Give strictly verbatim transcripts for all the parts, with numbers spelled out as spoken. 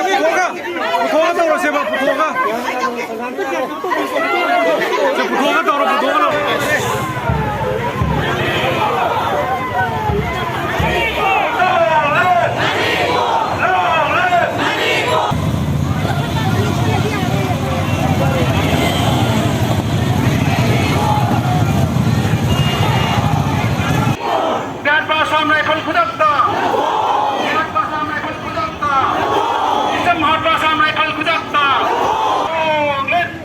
ꯄꯨꯊꯣꯛꯑꯒ ꯇꯧꯔꯁꯦꯕ, ꯄꯨꯊꯣꯛꯑꯒ꯫ ꯁꯦ, ꯄꯨꯊꯣꯛꯑꯒ ꯇꯧꯔꯣ, ꯄꯨꯊꯣꯛꯑꯒ ꯇꯧꯔꯣ꯫ ꯌꯥꯠꯄ ꯑꯁꯥꯝ ꯔꯥꯏꯐꯜ ꯈꯨꯗꯛꯇ! ꯌꯥꯠꯄ ꯑꯁꯥꯝ ꯔꯥꯏꯐꯜ ꯈꯨꯗꯛꯇ! ꯃꯤꯆꯝ ꯍꯥꯠꯄ ꯑꯁꯥꯝ ꯔꯥꯏꯐꯜ ꯈꯨꯗꯛꯇ! ꯀꯣꯡꯒ꯭ꯔꯦꯁ!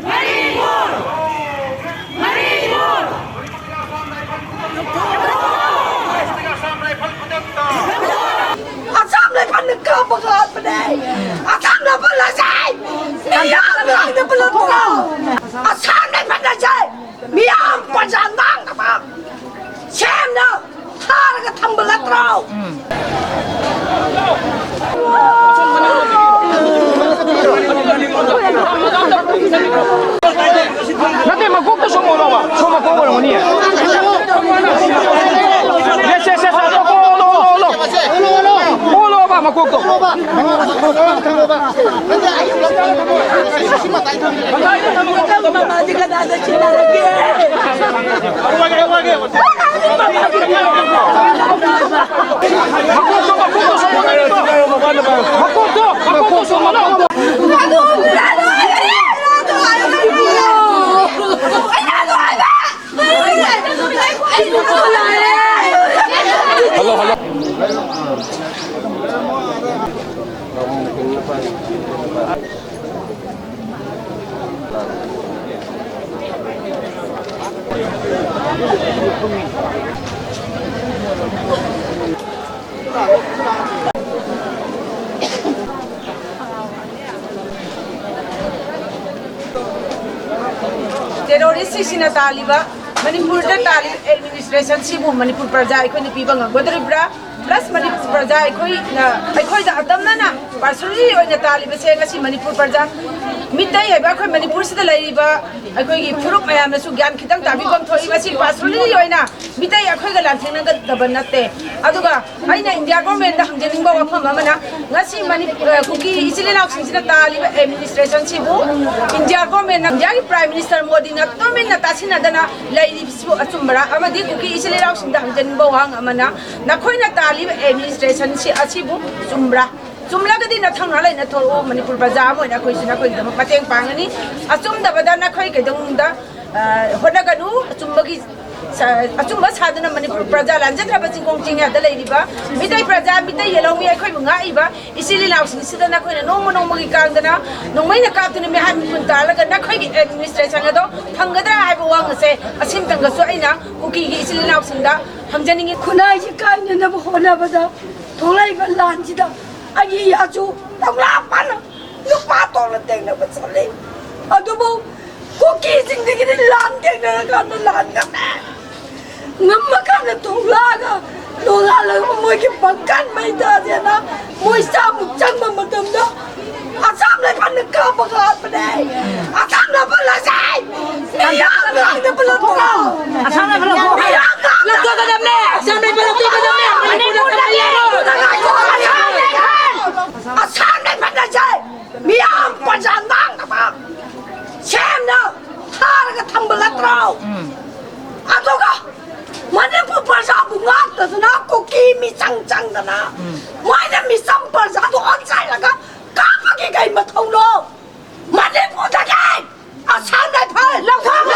ꯑꯁꯥꯝ ꯔꯥꯏꯐꯜꯅ ꯀꯥꯞꯄꯒ ꯍꯥꯠꯄꯅꯦ! ꯑꯁꯥꯝ ꯔꯥꯏꯐꯜ ꯑꯁꯦ ꯃꯤꯌꯥꯝ ꯂꯣꯏꯅ ꯄꯨꯜꯂꯞ ꯇꯧꯔꯣ! ꯑꯁꯥꯝ ꯔꯥꯏꯐꯜ ꯑꯁꯦ ꯃꯤꯌꯥꯝ ꯄ꯭ꯔꯖꯥ ꯃꯥꯡꯅꯕ ꯁꯦꯝꯅ ꯊꯥꯔꯒ ꯊꯝꯕ ꯅꯠꯇ꯭ꯔꯣ? ꯅꯠꯇꯦ, ꯃꯀꯣꯛꯇ ꯁꯨꯝ ꯑꯣꯜꯂꯣꯕ꯫ ꯁꯨꯝ ꯃꯀꯣꯛ ꯑꯣꯏꯔꯝꯒꯅꯤꯌꯦ꯫ ꯌꯦꯁ, ꯌꯦꯁ, ꯌꯦꯁ, ꯃꯀꯣꯛ ꯑꯣꯜꯂꯣ, ꯑꯣꯜꯂꯣ, ꯑꯣꯜꯂꯣ꯫ ꯑꯣꯜꯂꯣꯕ ꯃꯀꯣꯛꯇꯣ꯫ ꯃꯃꯥꯗꯤ ꯀꯅꯥꯗ ꯁꯤꯟꯅꯔꯒꯦ? ꯃꯀꯣꯛꯇꯣ, ꯃꯀꯣꯛꯇꯣ ꯁꯣꯝꯗ ꯅꯠꯇ꯭ꯔꯣ? ꯃꯀꯣꯛꯇꯣ, ꯃꯀꯣꯛꯇꯣ ꯁꯣꯝꯗ ꯅꯠꯇ꯭ꯔꯣ? Hello, hello. ꯇꯦꯔꯣꯔꯤꯁꯁꯤꯡꯁꯤꯅ ꯇꯥꯜꯂꯤꯕ, ꯃꯅꯤꯄꯨꯔꯗ ꯇꯥꯜꯂꯤꯕ ꯑꯦꯗꯃꯤꯅꯤꯁꯇ꯭ꯔꯦꯁꯟꯁꯤꯕꯨ ꯃꯅꯤꯄꯨꯔ ꯄ꯭ꯔꯖꯥ ꯑꯩꯈꯣꯏꯅ ꯄꯤꯕ ꯉꯝꯒꯗꯧꯔꯤꯕ꯭ꯔꯥ? ꯄ꯭ꯂꯁ ꯃꯅꯤꯄꯨꯔ ꯄ꯭ꯔꯖꯥ ꯑꯩꯈꯣꯏꯅ, ꯑꯩꯈꯣꯏꯗ ꯑꯇꯝꯅꯅ ꯄꯥꯔꯁꯣꯅꯦꯜꯂꯤ ꯑꯣꯏꯅ ꯇꯥꯜꯂꯤꯕꯁꯦ ꯉꯁꯤ ꯃꯅꯤꯄꯨꯔ ꯄ꯭ꯔꯖꯥ, ꯃꯤꯇꯩ ꯍꯥꯏꯕ ꯑꯩꯈꯣꯏ ꯃꯅꯤꯄꯨꯔꯁꯤꯗ ꯂꯩꯔꯤꯕ ꯑꯩꯈꯣꯏꯒꯤ ꯐꯨꯔꯨꯞ ꯃꯌꯥꯝꯅꯁꯨ ꯒ꯭ꯌꯥꯟ ꯈꯤꯇꯪ ꯇꯥꯕꯤꯐꯝ ꯊꯣꯛꯏ꯫ ꯃꯁꯤ ꯄꯥꯔꯁꯣꯅꯦꯜꯂꯤ ꯑꯣꯏꯅ ꯃꯤꯇꯩ ꯑꯩꯈꯣꯏꯒ ꯂꯥꯟꯊꯦꯡꯅꯒꯗꯕ ꯅꯠꯇꯦ꯫ ꯑꯗꯨꯒ ꯑꯩꯅ ꯏꯟꯗꯤꯌꯥ ꯒꯣꯔꯃꯦꯟꯗ ꯍꯪꯖꯅꯤꯡꯕ ꯋꯥꯐꯝ ꯑꯃꯅ, ꯉꯁꯤ ꯃꯅꯤ-, ꯑ, ꯀꯨꯀꯤ ꯏꯆꯤꯜ ꯏꯅꯥꯎꯁꯤꯡꯁꯤꯅ ꯇꯥꯜꯂꯤꯕ ꯑꯦꯗꯃꯤꯅꯤꯁꯇ꯭ꯔꯦꯁꯟꯁꯤꯕꯨ ꯏꯟꯗꯤꯌꯥ ꯒꯣꯔꯃꯦꯟꯅ, ꯏꯟꯗꯤꯌꯥꯒꯤ ꯄ꯭ꯔꯥꯏꯝ ꯃꯤꯅꯤꯁꯇꯔ ꯃꯣꯗꯤꯅ ꯇꯨꯃꯤꯟꯅ ꯇꯥꯁꯤꯟꯅꯗꯅ ꯂꯩꯔꯤꯕꯁꯤꯕꯨ ꯑꯆꯨꯝꯕꯔꯥ? ꯑꯃꯗꯤ ꯀꯨꯀꯤ ꯏꯆꯤꯜ ꯏꯅꯥꯎꯁꯤꯡꯗ ꯍꯪꯖꯅꯤꯡꯕ ꯋꯥꯍꯪ ꯑꯃꯅ, ꯅꯈꯣꯏꯅ ꯇꯥꯜꯂꯤꯕ ꯑꯦꯗꯃꯤꯅꯤꯁꯇ꯭ꯔꯦꯁꯟꯁꯤ ꯑꯁꯤꯕꯨ ꯆꯨꯝꯕ꯭ꯔꯥ? ꯆꯨꯝꯂꯒꯗꯤ ꯅꯊꯧꯅꯥ ꯂꯩꯅ ꯊꯣꯛꯂꯛꯎ꯫ ꯃꯅꯤꯄꯨꯔ ꯄ꯭ꯔꯖꯥ ꯑꯃ ꯑꯣꯏꯅ ꯑꯩꯈꯣꯏꯁꯨ ꯅꯈꯣꯏꯒꯤꯗꯃꯛ ꯃꯇꯦꯡ ꯄꯥꯡꯒꯅꯤ꯫ ꯑꯆꯨꯝꯗꯕꯗ ꯅꯈꯣꯏ ꯀꯩꯗꯧꯅꯨꯡꯗ, ꯑ, ꯍꯣꯠꯅꯒꯅꯨ꯫ ꯑꯆꯨꯝꯕꯒꯤ ꯁ-, ꯑꯆꯨꯝꯕ ꯁꯥꯗꯨꯅ ꯃꯅꯤꯄꯨꯔ ꯄ꯭ꯔꯖꯥ ꯂꯥꯟꯖꯗ꯭ꯔꯕ ꯆꯤꯡꯈꯣꯡ ꯆꯤꯡꯌꯥꯗ ꯂꯩꯔꯤꯕ ꯃꯤꯇꯩ ꯄ꯭ꯔꯖꯥ, ꯃꯤꯇꯩ ꯌꯦꯜꯍꯧꯃꯤ ꯑꯩꯈꯣꯏꯕꯨ ꯉꯥꯛꯏꯕ ꯏꯆꯤꯜ ꯏꯅꯥꯎꯁꯤꯡꯁꯤꯗ ꯅꯈꯣꯏꯅ ꯅꯣꯡꯃ ꯅꯣꯡꯃꯒꯤ ꯀꯥꯡꯗꯅ ꯅꯣꯡꯃꯩꯅ ꯀꯥꯞꯇꯨꯅ ꯃꯤꯍꯥꯠ ꯃꯤꯄꯨꯟ ꯇꯥꯜꯂꯒ ꯅꯈꯣꯏꯒꯤ ꯑꯦꯗꯃꯤꯅꯤꯁꯇ꯭ꯔꯦꯁꯟ ꯑꯗꯣ ꯐꯪꯒꯗ꯭ꯔꯥ ꯍꯥꯏꯕ ꯋꯥꯍꯪ ꯑꯁꯦ ꯑꯁꯤꯝꯇꯪꯒꯁꯨ ꯑꯩꯅ ꯀꯨꯀꯤꯒꯤ ꯏꯆꯤꯜ ꯏꯅꯥꯎꯁꯤꯡꯗ ꯍꯪꯖꯅꯤꯡꯉꯤ꯫ ꯈꯨꯟꯅꯥꯏꯁꯤ ꯀꯥꯏꯅꯅꯕ ꯍꯣꯠꯅꯕꯗ ꯊꯣꯛꯂꯛꯏꯕ ꯂꯥꯟꯁꯤꯗ ꯑꯩꯒꯤ ꯏꯌꯥꯁꯨ ꯇꯧꯂꯥ ꯄꯥꯅ ꯂꯨꯄꯥ ꯇꯣꯛꯂ ꯇꯦꯡꯅꯕ ꯆꯠꯂꯤ꯫ ꯑꯗꯨꯕꯨ ꯀꯨꯀꯤꯁꯤꯡꯗꯒꯤꯗꯤ ꯂꯥꯟ ꯇꯦꯡꯅꯔꯀꯥꯟꯗ ꯂꯥꯟ ꯉꯝꯃꯦ꯫ ꯉꯝꯃꯀꯥꯟꯗ ꯊꯣꯛꯂꯛꯑꯒ ꯅꯣꯡꯉꯥꯜꯂꯒ ꯃꯣꯏꯒꯤ ꯄꯪꯀꯟ ꯃꯩ ꯊꯥꯗꯦꯅ ꯃꯣꯏ ꯆꯥꯃꯨꯛ ꯆꯪꯕ ꯃꯇꯝꯗ ꯑꯁꯥꯝ ꯂꯩꯄꯥꯛꯅ ꯀꯥꯞꯄꯒ ꯍꯥꯠꯄꯅꯦ꯫ ꯑꯁꯥꯝ ꯂꯩꯄꯥꯛ ꯑꯁꯦ ꯃꯤꯌꯥꯝ ꯉꯥꯛꯅꯕ ꯅꯠꯇ꯭ꯔꯣ? ꯑꯁꯥꯝ ꯂꯩꯄꯥꯛ ꯂꯧꯊꯣꯛ-, ꯃꯤꯌꯥꯝ ꯉꯥꯛꯅꯕ ꯂꯧꯊꯣꯛꯀꯗꯕꯅꯦ꯫ ꯑꯁꯥꯝ ꯂꯩꯄꯥꯛ ꯂꯧꯊꯣꯛꯀꯗꯕꯅꯦ꯫ ꯃꯅꯤꯄꯨꯔꯗ ꯀꯔꯤ ꯌꯥꯔꯣꯏ? ꯑꯁꯥꯝ ꯂꯩꯄꯥꯛ ꯑꯁꯦ ꯃꯤꯌꯥꯝ ꯄ꯭ꯔꯖꯥ ꯉꯥꯛꯅꯕ ꯁꯦꯝꯅ ꯊꯥꯔꯒ ꯊꯝꯕ ꯅꯠꯇ꯭ꯔꯣ? ꯑꯗꯨꯒ ꯃꯅꯤꯄꯨꯔ ꯄ꯭ꯔꯖꯥꯕꯨ ꯉꯥꯛꯇꯗꯅ ꯀꯨꯀꯤ ꯃꯤꯆꯪ ꯆꯪꯗꯅ ꯃꯣꯏꯅ ꯃꯤꯆꯪ ꯄ꯭ꯔꯖꯥꯗꯨ ꯑꯣꯟꯁꯥꯏꯔꯒ ꯀꯥꯞꯄꯒꯤ ꯀꯩ ꯃꯊꯧꯅꯣ? ꯃꯅꯤꯄꯨꯔꯗꯒꯤ ꯑꯁꯥꯝ ꯔꯥꯏꯐꯜ ꯂꯧꯊꯣꯛ!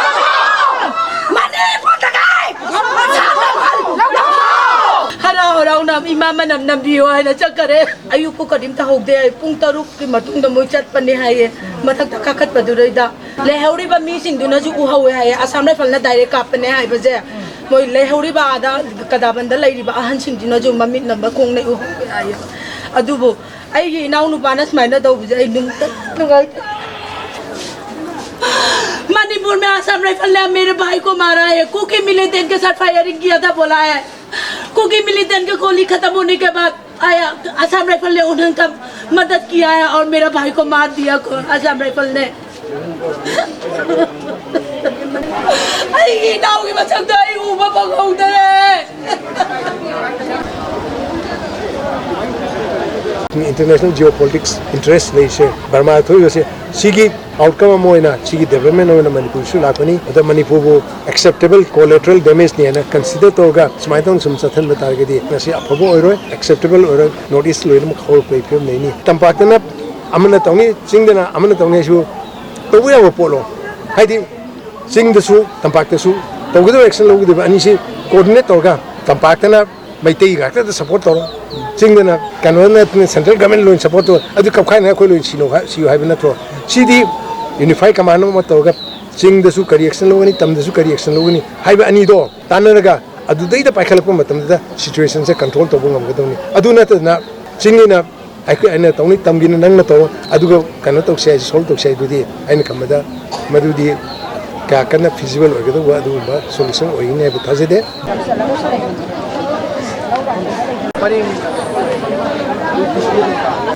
ꯃꯅꯤꯄꯨꯔꯗꯒꯤ ꯑꯁꯥꯝ ꯔꯥꯏꯐꯜ ꯂꯧꯊꯣꯛ! ꯍꯔꯥꯎ ꯍꯔꯥꯎꯅ ꯃꯤ ꯃꯥ ꯃꯅꯝ ꯅꯝꯕꯤꯌꯣ ꯍꯥꯏꯅ ꯆꯠꯈꯔꯦ꯫ ꯑꯌꯨꯛꯄꯨ ꯀꯔꯤꯝꯇ ꯍꯧꯗꯦ ꯍꯥꯏ꯫ ꯄꯨꯡ ꯇꯔꯨꯛꯀꯤ ꯃꯇꯨꯡꯗ ꯃꯣꯏ ꯆꯠꯄꯅꯦ ꯍꯥꯏꯌꯦ꯫ ꯃꯊꯛꯇ ꯀꯥꯈꯠꯄꯗꯨꯗꯩꯗ ꯂꯩꯍꯧꯔꯤꯕ ꯃꯤꯁꯤꯡꯗꯨꯅꯁꯨ ꯎꯍꯧꯋꯦ ꯍꯥꯏꯌꯦ꯫ ꯑꯁꯥꯝ ꯔꯥꯏꯐꯜꯅ ꯗꯥꯏꯔꯦꯛ ꯀꯥꯞꯄꯅꯦ ꯍꯥꯏꯕꯁꯦ ꯃꯣꯏ ꯂꯩꯍꯧꯔꯤꯕ ꯑꯥꯗ ꯀꯗꯥꯕꯟꯗ ꯂꯩꯔꯤꯕ ꯑꯍꯟꯁꯤꯡꯗꯨꯅꯁꯨ ꯃꯃꯤꯠ ꯅꯝꯕ ꯈꯣꯡꯅ ꯎꯍꯧꯋꯦ ꯍꯥꯏꯌꯦ꯫ ꯑꯗꯨꯕꯨ ꯑꯩꯒꯤ ꯏꯅꯥꯎꯅꯨꯄꯥꯅ ꯁꯨꯃꯥꯏꯅ ꯇꯧꯕꯁꯦ ꯑꯩ ꯅꯨꯡꯇ ꯅꯨꯡꯉꯥꯏꯇꯦ꯫ मणिपुर में आसाम राइफल ने मेरे भाई को मारा है। कुकी मिलिटेंट के साथ फायरिंग किया था, बोला है। कुकी मिलिटेंट की गोली खत्म होने के बाद आया, आसाम राइफल ने उन्होंने का मदद किया है और मेरा भाई को मार दिया को-, आसाम राइफल ने। ꯑꯩꯒꯤ ꯏꯅꯥꯎꯒꯤ ꯃꯁꯛꯇꯣ ꯑꯩ ꯎꯕ ꯐꯪꯍꯧꯗꯔꯦ꯫ International geopolitics interest ꯂꯩꯁꯦ ꯕꯔꯃꯥ ꯊꯣꯛꯏꯕꯁꯦ, ꯁꯤꯒꯤ outcome ꯑꯃ ꯑꯣꯏꯅ, ꯁꯤꯒꯤ development ꯑꯣꯏꯅ ꯃꯅꯤꯄꯨꯔꯁꯨ ꯂꯥꯛꯀꯅꯤ꯫ ꯑꯗ ꯃꯅꯤꯄꯨꯔꯕꯨ acceptable collateral damage ꯅꯦꯅ consider ꯇꯧꯔꯒ ꯁꯨꯃꯥꯏꯅ ꯇꯧꯅ ꯁꯨꯝ ꯆꯠꯊꯟꯕ ꯇꯥꯔꯒꯗꯤ ꯃꯁꯤ ꯑꯐꯕ ꯑꯣꯏꯔꯣꯏ, acceptable ꯑꯣꯏꯔꯣꯏ꯫ North East ꯂꯣꯏꯅꯃꯛ ꯍꯧꯔꯛꯄꯒꯤ ꯐꯤꯕꯝ ꯂꯩꯅꯤ꯫ ꯇꯝꯄꯥꯛꯇꯅ ꯑꯃꯅ ꯇꯧꯅꯤ, ꯆꯤꯡꯗꯅ ꯑꯃꯅ ꯇꯧꯅꯤ ꯍꯥꯏꯁꯨ ꯇꯧꯕ ꯌꯥꯕ ꯄꯣꯠꯂꯣ? ꯍꯥꯏꯗꯤ ꯆꯤꯡꯗꯁꯨ ꯇꯝꯄꯥꯛꯇꯁꯨ ꯇꯧꯒꯗꯕ action ꯂꯧꯒꯗꯕ ꯑꯅꯤꯁꯤ coordinate ꯇꯧꯔꯒ, ꯇꯝꯄꯥꯛꯇꯅ ꯃꯩꯇꯩ ꯉꯥꯛꯇꯗ support ꯇꯧꯔꯣ, ꯆꯤꯡꯗꯅ ꯀꯩꯅꯣꯅ central government ꯂꯣꯏꯅ support ꯇꯧꯔꯣ, ꯑꯗꯨ ꯀꯞꯈꯥꯏꯅ ꯑꯩꯈꯣꯏ ꯂꯣꯏ ꯁꯤꯅꯣ ꯍꯥꯏ-, ꯁꯤꯌꯨ ꯍꯥꯏꯕ ꯅꯠꯇ꯭ꯔꯣ? ꯁꯤꯗꯤ unified command ꯑꯃ ꯇꯧꯔꯒ ꯆꯤꯡꯗꯁꯨ ꯀꯔꯤ action ꯂꯧꯒꯅꯤ, ꯇꯝꯗꯁꯨ ꯀꯔꯤ action ꯂꯧꯒꯅꯤ ꯍꯥꯏꯕ ꯑꯅꯤꯗꯣ ꯇꯥꯟꯅꯔꯒ ꯑꯗꯨꯗꯩꯗ ꯄꯥꯏꯈꯠꯂꯛꯄ ꯃꯇꯝꯗ situationꯁꯦ control ꯇꯧꯕ ꯉꯝꯒꯗꯕꯅꯤ꯫ ꯑꯗꯨ ꯅꯠꯇꯗꯅ ꯆꯤꯡꯒꯤꯅ ꯑꯩꯈꯣꯏ, ꯑꯩꯅ ꯇꯧꯅꯤ, ꯇꯝꯒꯤꯅ ꯅꯪꯅ ꯇꯧꯔꯣ, ꯑꯗꯨꯒ ꯀꯩꯅꯣ ꯇꯧꯁꯦ ꯍꯥꯏꯁꯦ, solve ꯇꯧꯁꯦ ꯍꯥꯏꯗꯨꯗꯤ ꯑꯩꯅ ꯈꯟꯕꯗ ꯃꯗꯨꯗꯤ ꯀꯌꯥ ꯀꯟꯅ feasible ꯑꯣꯏꯒꯗꯧꯕ ꯑꯗꯨꯒꯨꯝꯕ solution ꯑꯣꯏꯒꯅꯤ ꯍꯥꯏꯕ ꯊꯥꯖꯗꯦ꯫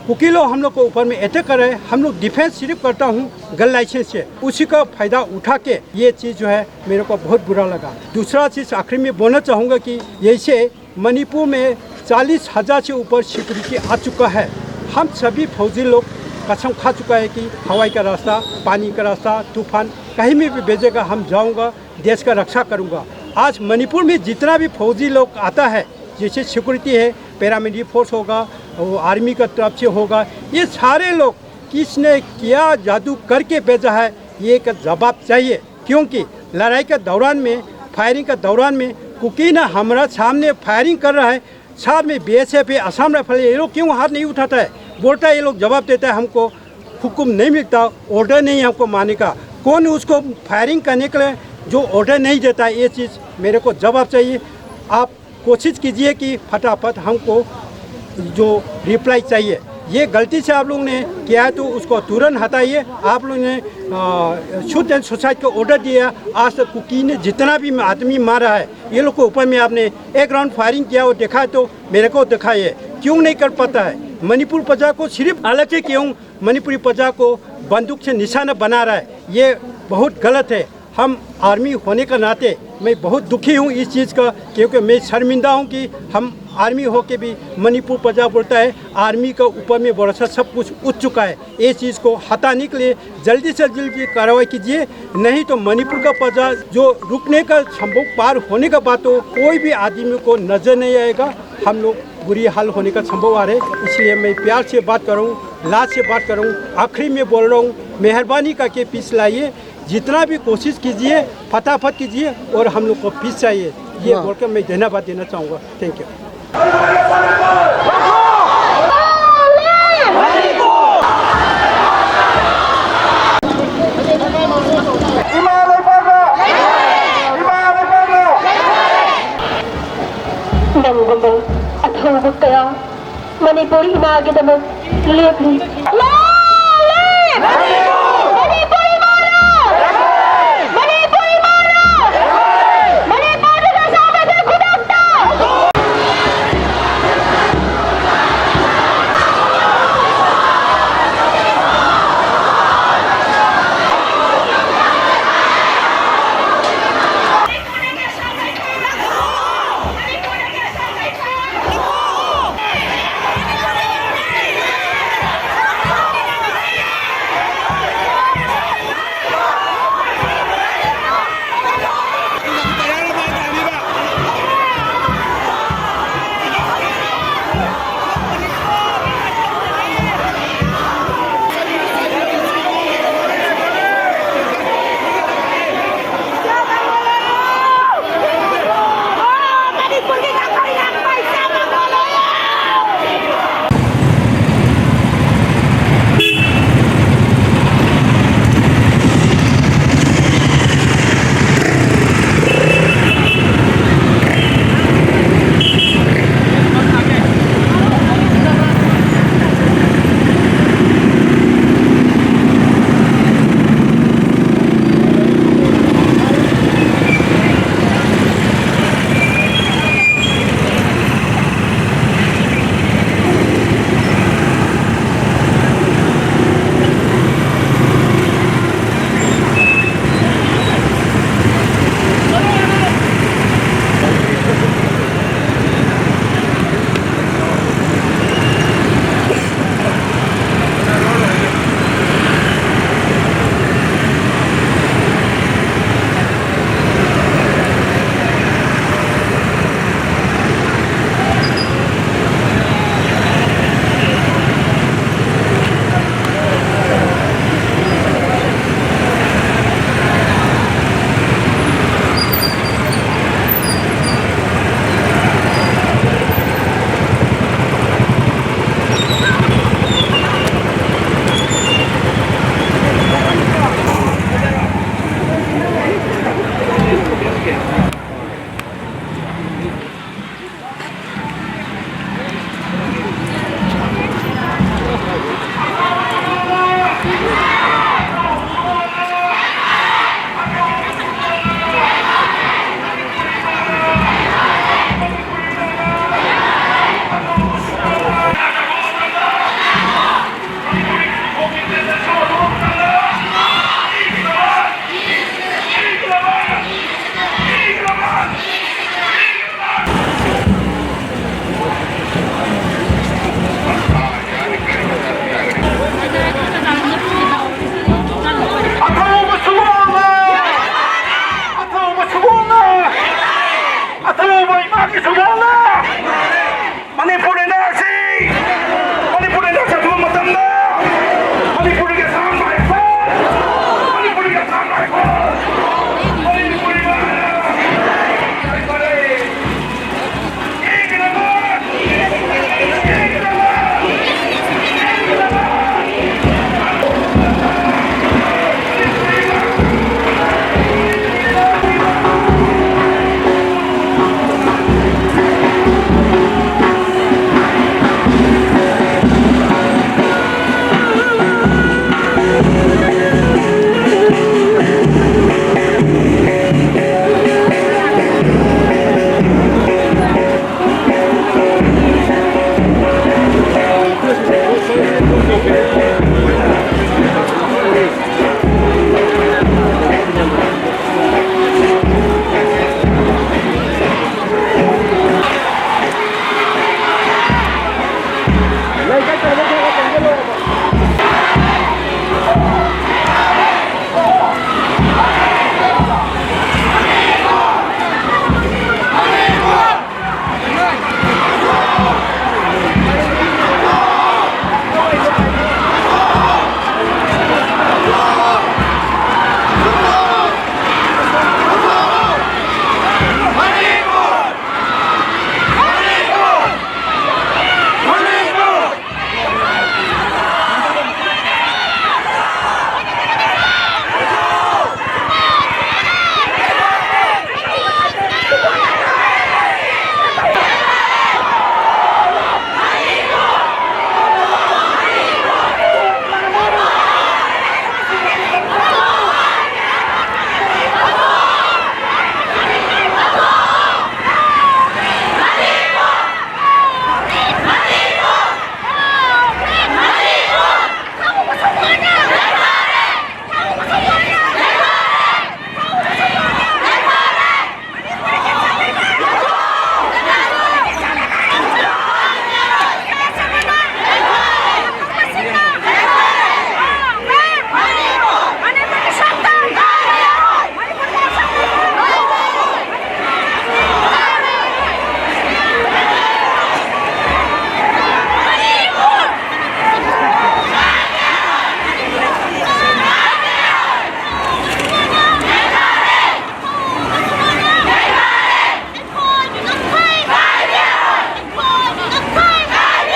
कुकी लोग हम लोग को ऊपर में अटैक कर रहे हैं, हम लोग डिफेंस सिर्फ करता हूँ गन लाइसेंस से, उसी का फायदा उठा के ये चीज़ जो है मेरे को बहुत बुरा लगा। दूसरा चीज़ आखिरी में बोलना चाहूँगा कि जैसे मणिपुर में चालीस हज़ार से ऊपर सिक्योरिटी आ चुका है। हम सभी फौजी लोग कसम खा चुका है कि हवाई का रास्ता, पानी का रास्ता, तूफान, कहीं में भी भेजेगा, हम जाऊँगा, देश का रक्षा करूँगा। आज मणिपुर में जितना भी फौजी लोग आता है, जैसे सिक्योरिटी है, पैरामिलिट्री फोर्स होगा, वो आर्मी का तरफ से होगा, ये सारे लोग किसने क्या जादू करके भेजा है, ये एक जवाब चाहिए। क्योंकि लड़ाई के दौरान में, फायरिंग के दौरान में कुकी ना हमारा सामने फायरिंग कर रहा है, साथ में बीएसएफ है, असम राइफल है, ये लोग क्यों हाथ नहीं उठाता है? बोलता है, ये लोग जवाब देता है, हमको हुक्म नहीं मिलता, ऑर्डर नहीं है हमको मारने का। कौन उसको फायरिंग करने के लिए जो ऑर्डर नहीं देता है? ये चीज़ मेरे को जवाब चाहिए। आप कोशिश कीजिए कि फटाफट हमको जो रिप्लाई चाहिए। ये गलती से आप लोगों ने किया है तो उसको तुरंत हटाइए। आप लोगों ने शूट एंड सुसाइड का ऑर्डर दिया। आज तक कुकी ने जितना भी आदमी मारा है, ये लोग के ऊपर में आपने एक राउंड फायरिंग किया, वो देखा है तो मेरे को दिखाइए, क्यों नहीं कर पाता है? मणिपुर प्रजा को सिर्फ हालांकि क्यों मणिपुरी प्रजा को बंदूक से निशाना बना रहा है, ये बहुत गलत है। हम आर्मी होने का नाते मैं बहुत दुखी हूँ इस चीज़ का, क्योंकि मैं शर्मिंदा हूँ कि हम आर्मी होके भी मणिपुर प्रजा बोलता है, आर्मी का ऊपर में भरोसा सब कुछ उठ चुका है। ये चीज़ को हटाने के लिए जल्दी से जल्दी कार्रवाई कीजिए, नहीं तो मणिपुर का प्रजा जो रुकने का संभव पार होने का बात हो, कोई भी आदमी को नजर नहीं आएगा। हम लोग बुरी हाल होने का संभव आ रहे, इसलिए मैं प्यार से बात कर रहा हूँ, लाज से बात कर रहा हूँ। आखिरी में बोल रहा हूँ, मेहरबानी करके पीस लाइए, जितना भी कोशिश कीजिए फटाफट कीजिए और हम लोग को पीस चाहिए। ये बोलकर मैं धन्यवाद देना चाहूँगा। Thank you. ꯅꯪꯒꯨꯝꯕ ꯑꯊꯧꯕ ꯀꯌꯥ ꯃꯅꯤꯄꯨꯔ ꯏꯃꯥꯒꯤꯗꯃꯛ ꯂꯦꯞꯂꯤ꯫